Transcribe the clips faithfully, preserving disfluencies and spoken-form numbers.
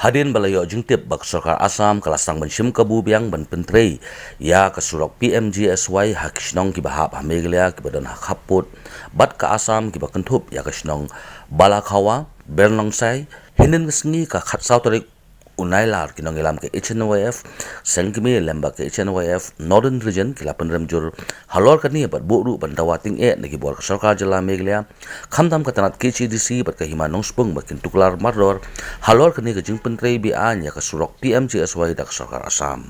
Hadien ba la ïoh jingtip ba ka sorkar Assam ka la sdang ban shim kabu biang ban pyntrei ïa ka surok P M G S Y ha ki shnong kiba hap ha Meghalaya kiba don ha khappud bad ka Assam kiba kynthup ïa ka shnong Balakhawa, Bernongsai, hynnin ka sngi ka khatsaw tarik u Nailar ki nongïalam ka H N Y F Sengkmie lem bad ka H N Y F Northern Region ki la pynrem jur halor kane bad buh ruh ban dawa tyngeh na ki bor ka sorkar jylla Meghalaya, khamtam ka tnat K H A D C bad ka Hima Nongspung ba kin tuklar mardor halor kane ka jingpyntrei beaiñ ïa ka surok P M G S Y da ka sorkar Assam.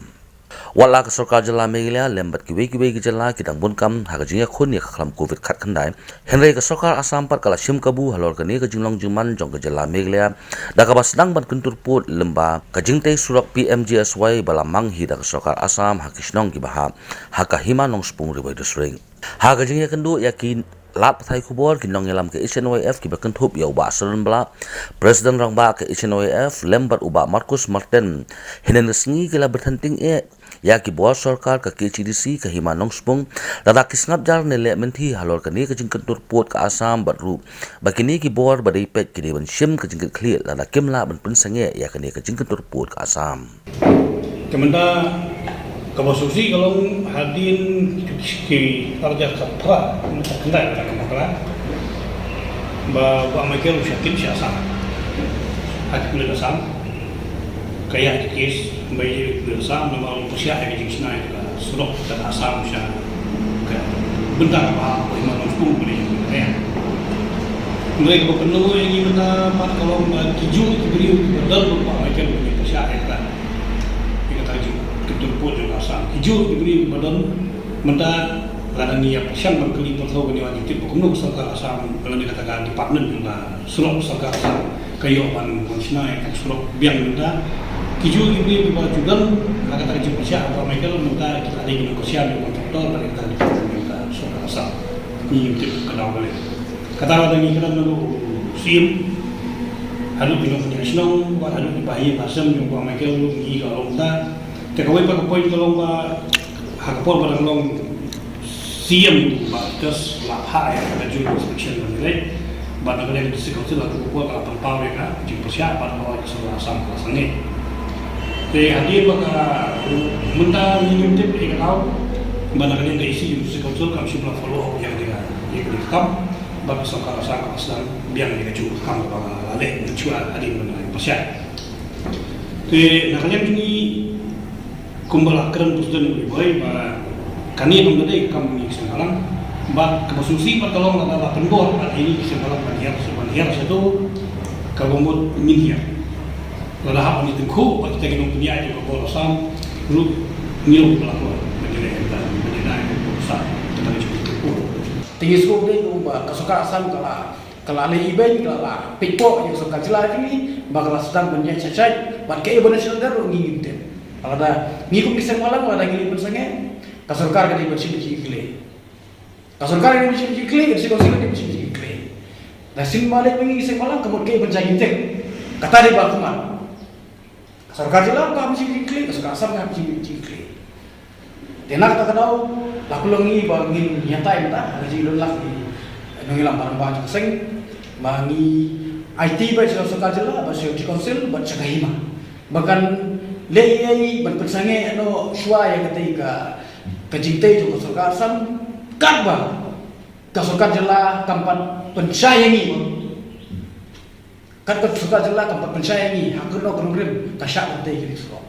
Wat la ka sorkar jylla Meghalaya lem bad kiwei kiwei ki jylla ki dang bun kam ha ka jingïakhun ïa ka khlam Covid khatkhyndai, hynrei ka sorkar Assam pat ka la shim kabu halor kane ka jinglong jingman jong ka jylla Meghalaya da kaba sdang ban kyntur pud lyngba ka jingtei surok P M G S Y ba la mang hi da ka sorkar Assam ha ki shnong kiba hap ha ka Hima Nongspung Ri Bhoi District. Ha ka jingïakynduh ïa ki lad pathai khubor, ki nongïalam ka H N Y F kiba kynthup ïa u Bah Saron Blah, President Rangbah ka H N Y F lem bad u Bah Marcus Martin, hynnin ka sngi ki la bteng tyngeh ïa ki bor sorkar ka K H A D C ka Hima Nongspung lada ki sngap jar ne leh mynthi halor kane ka jingkyntur pud ka Assam bad ruh ba kine ki bor ba dei peit ki dei ban shim ka jingkitkhlieh lada kim lah ban pynsangeh ïa kane ka jingkyntur pud ka Assam. Te mynta kaba sngewsih ka long hadien ki arja ka pra, ka khyndai ka pra ba, ba Michael u shah kit sha Assam. Ha ki pulit Assam ka ïa ki kes ba ïa ki pulit Assam namar u pyrshah ïa ka jingshna ïa ka surok ka Assam sha ka bynta kaba ha Hima Nongspung ba dei ka ïa. Hynrei kaba pynlong ïa ngi mynta pat ka long ba ki juh ki briew kiba don ba Michael u pyrshah ïa ka Ïa kata ka jingkyntur pud jong ka Assam. Ki juh ki briew ba don mynta lada ngi ïa pyrshang ban kylli pyrthuh ban ïoh jingtip ba kumno ka sorkar Assam lane kata ka department jong ka surok sorkar Assam ka ïoh ban, ban shna ïa ka surok biang mynta. Ki juh ki briew kiba ju don ha kata ka jingpyrshah ba Michael mynta ki la dei ki nongkyrshan jong ka kontraktor bad ïa kata ka department jong ka sorkar Assam. Ngi ngim tip ka daw balei. Kata lada ngi kren naduh u Syiem haduh ki nongpynïaid shnong bad haduh ki bahaïing bahasem jong u Bah Michael ruh ngi ka long ta. Te kawei pat ka point ka long ba ha ka por ba dang long Syiem u Bah Titus la phah ïa ka joint inspection ban ïaleh bad na ka liang ka District Council ha ka por ka la pynpaw ïa ka jingpyrshah bad ka la ong ka sorkar Assam ka la sangeh. Te hadien ba ka mynta ngi ngim tip ïa ka daw ba na ka liang ka E C jong ka District Council kam shym la follow up ïa ka, ïa ka kam. Bad ka sorkar Assam ka la sdang biang ïa kajuh ka kam kaba la leh mynshuwa hadien ba ngi la pyrshah. Te na ka liang jong ngi kumba la kren President u Ri Bhoi ba kane kam da dei ka kam jong ngi ki seng bhalang bad kaba sngewsih bad ka long lada la pynbor bad ïa ngi ki seng bhalang ban hiar, ban hiar shato kaba mut ngin hiar. Lada hap ban ïatyngkhuh bad kita ki nongpynïaid jong ka bor Assam ruh ngi long ba la kloi ban ïaleh ïa kata, ban ïada ïa ka bor Assam kata ka jingpyntyngkhuh. Te ngi sngewbha dei ba ka sorkar Assam ka la, ka la leh ibeiñ, ka la peit poh ïa ka sorkar jylla jong ngi ba ka la sdang ban ïaid shait shait bad kaei ba national debt ruh ngi ngim tip. Lada ngi kum ki seng bhalang lada ngi leit pynsangeh ka sorkar ka dei ban shim jingkylli. Ka sorkar ka dei ban shim jingkylli, ka District Council ka dei ban shim jingkylli. Da shisien ba leit ma ngi ki seng bhalang ka mut kaei ban jia ngim tip. Kata dei ba kumno. Ka sorkar jylla ka hap ban shim jingkylli, ka sorkar Assam ka hap ban shim jingkylli. Te na kata ka daw la pynlong ngi ba ngin ïatai mynta ha ka jingïalang ki nongïalam rangbah jong ka seng ba ngi aiti beit sha ka sorkar jylla bad sha ka District Council bad sha ka Hima ba kan leh ei ei ban pynsangeh noh shuwa ïa katei ka, ka jingtei jong ka sorkar Assam katba ka sorkar jylla kam pat pynshai ïa ngi. Katba ka sorkar jylla kam pat pynshai ïa ngi ha kano kano ka rim ka shah ban tei kane ka surok.